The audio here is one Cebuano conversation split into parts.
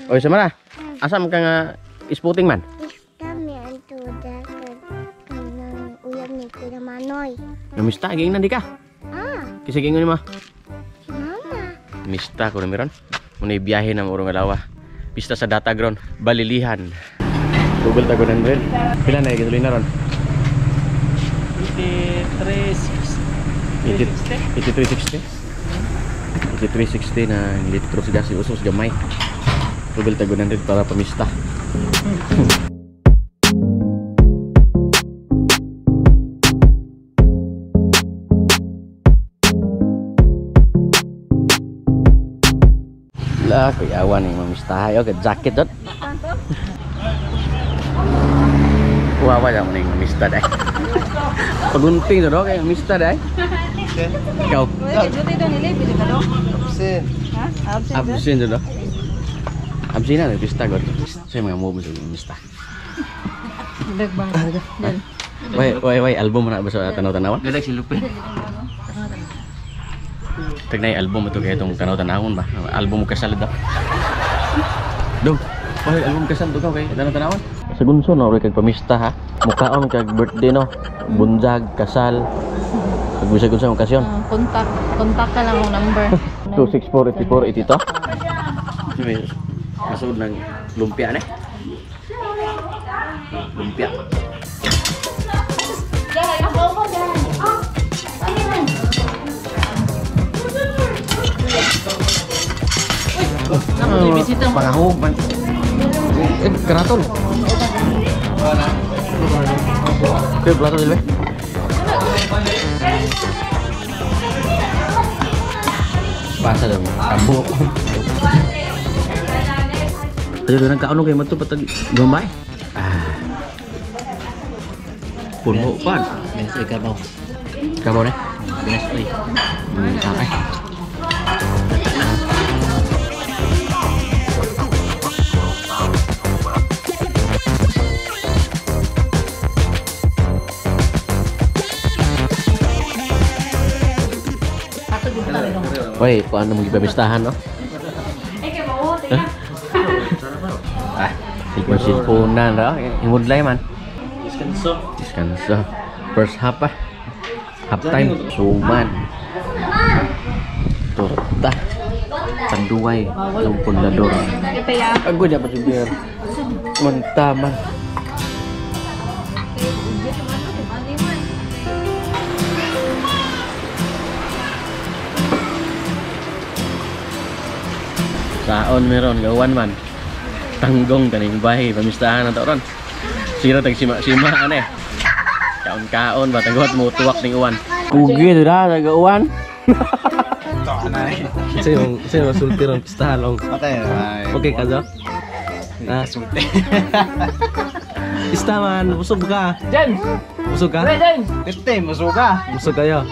Oy, Samara. Asa man ka nga isputing man? Kami ang tuda kanang uyab ni Kuya Manoy. Namista giingnan di ka. Ah, Kinsa giingon nimo? Si Mama. Mista ko na meron. Muna biyahe na urong alawa. Pista sa Datagron, Balilihan. Google tago 100. Pila na yung gasolina ron? 83.60. 83.60. 83.60 na litro sa gas usos gamay. Google tago 100 para pamista. Lah, kuyawan ni mamistahay. Okay, jacket dot. Wawa lang mo mamista dai. Pagunting to kay mamista dai. Ikaw. Absent. Ha? Absent. Absent to. Absent na pista god. Sa mga mo sa mamista. Way way way album na ba sa tanaw-tanawan? Galag si Lupin. Tagnay album ito kaya itong tanaw-tanawon ba? Album kasal daw. Dong, way album kasal to kay tanaw-tanawan. Sa gunso no, kag pamista ha. Mukaon kag birthday no. Bunjag, kasal. Kag bisag unsa okasyon. Contact, contact ka lang ang number. 264 84 82. Masud ng lumpia ne. Lumpia. Pangahog man. Eh, keraton. Oke, plato dulu. Pasa dong, kabuk. Ayo dorang kaon kay matu patag gambay. Ah. Puno pan. Binas oy kabaw. Kabaw ne? Binas oy. Okay. Woi, kung ano mong ipamistahan, no? Ah, sipon-siponan, no? Himudlay man. Diskanso. Diskanso. First half, ah. Half time. Suman. Torta. Tanduay. Yung pundador. Ako dapat si beer. Mantaman. Saon meron gawan man. Tanggong kaning bahay pamistahan na to ron. Sira tag sima-sima ane. Kaon-kaon ba tagwat mo tuwak ning uwan. Kugi dira taga uwan. Sa'yo, sa'yo masulti ron pistahan long. Patay. Okay ka zo? Ah, Sulti. Pista man, busog ka. James! Busog ka? James! Piste, busog ka. Busog kayo.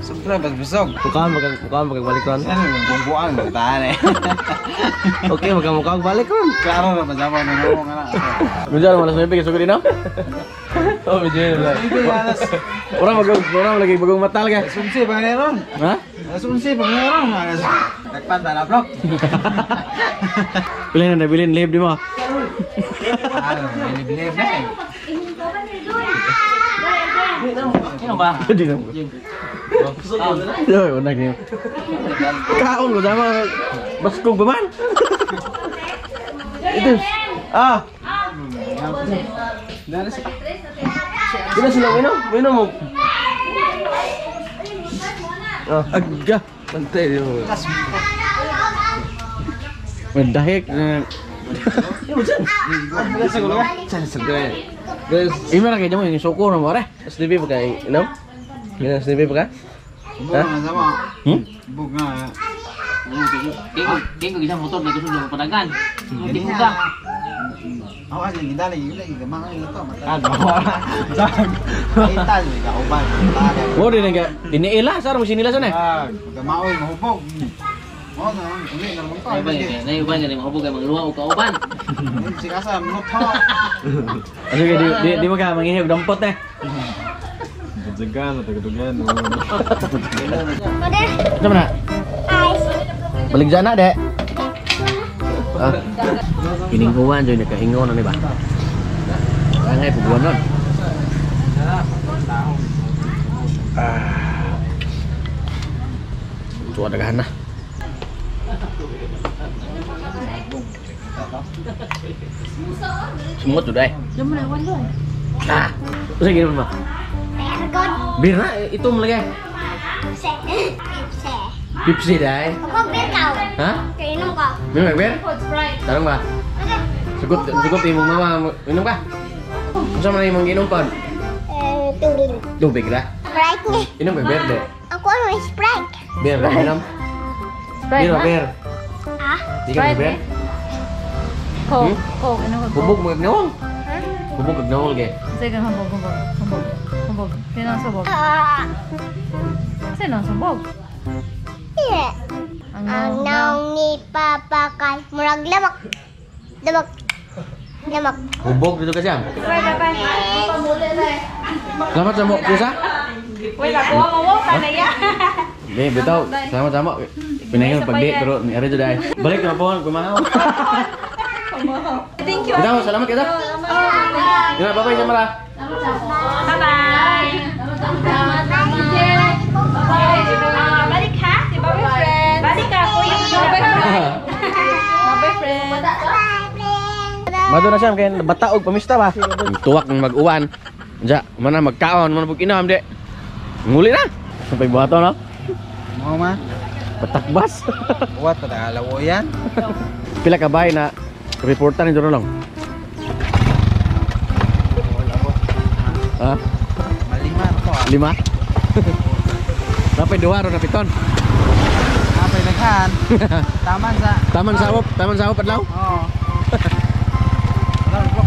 Sobra, bas busog. Mukhaan magbalik ron. Ano yung bumbuan? Tahan eh. Okay, mukha magbalik ron. Klaro na, pasama na ako nga na. Medyo alas 9 kay sugod no? Oh, medyo na. Ora mag ora lagi bagong matal ka. Alas 11 pa ngayon. Ha? Alas 11 pa ngayon. Nagpanta na blok. Pila na nabilin live di mo? Ano, bilib na eh. Sino ba? Di na. Yo, una niyo. Kaon ko sama baskog ba man? Ito. Ah. Dili sila wino, wino mo. Ah, aga, Pantay di mo. Mandahik na. Guys, Ima ra kay mo yung suko na mo re. SDB pa kay, you know? Yan, SDB pa ka? Bug nga sama. Hmm? Bug nga. Kaya ko isang motor na gusto nyo padagan. Tingog ka. Ako kasi gidali, gidali, gamang ito. Ah, gawa. Ital, kauban. Mo din nga diniila sar mo sinila sa ne. Ah, gamaoy mahubog. Oh, na, uli na naman pa. Nay uban nga mahubog kay magluwa og kauban. Si kasa mnot ha. Asa kay di di mo ka mangihog dampot eh. Jagan, tagadugan. Ode, Ito man na. ice. Balik jana de. Ah. Kining uwan jud nakahingaw na ni ba? Angay puguan nun. Ah. Tuwa daghan na. Sumot jud ay. Diyan mo na iwan doon. Ah. Usa ginon ba? Ergon. Bira ito mo lagi. Se. Se. Pipsi dai. Ako bir ka. Ha? Kainom ka. Minum ka bir? Food Sprite. Tarong ba? Okay. Sugot sugot imong mama minum ka. Unsa man imong ginom kon? Eh, tubig. Tubig ra. Sprite ni. Inom ka bir de. Ako ano Sprite? Bir ra inom. Sprite Bir na? bir. Ah? Di ka Sprite bir. eh. Coke. Coke. Ano ka? Hubog mo nawong. Ha? Hubog kag nawong ge. Sige, hubog, hubog. Hubog. Hubog. Sino ang subog? Ah. Sino ang subog? Yeah. Ang Ang naong ni Papa kay murag lamak. Lamak. Lamak. Hubog dito ka siya. Bye, bye, bye. Selamat sa mo, kusa. Wait, ako mo mo pa na ya. Di, bitaw. Salamat sa mo. Pinahingon pagdi pero ni ari jud ay. Balik na po kumahaw. Thank you. Bitaw, salamat kita. Dira, bye-bye sa mara. Bye-bye. Bye. Balik ha? Bye, friends. Balik ka, kuya. Bye, friend. Bye, friend. Bye, friend. Mado na siya kay bataog pamista ba. Tuwak ng mag-uwan. Unsa, mana magkaon, mana pug inom di. Nguli na. Sampai buhaton no? Mo ma. Patakbas. What pa tagalawo yan? Pila ka bay na reporter ni Dorolong? Ha? Malima na ko ah. Lima? Napay duha ro na piton. Napay daghan. Taman sa. Taman sawop adlaw. Oo. Wala,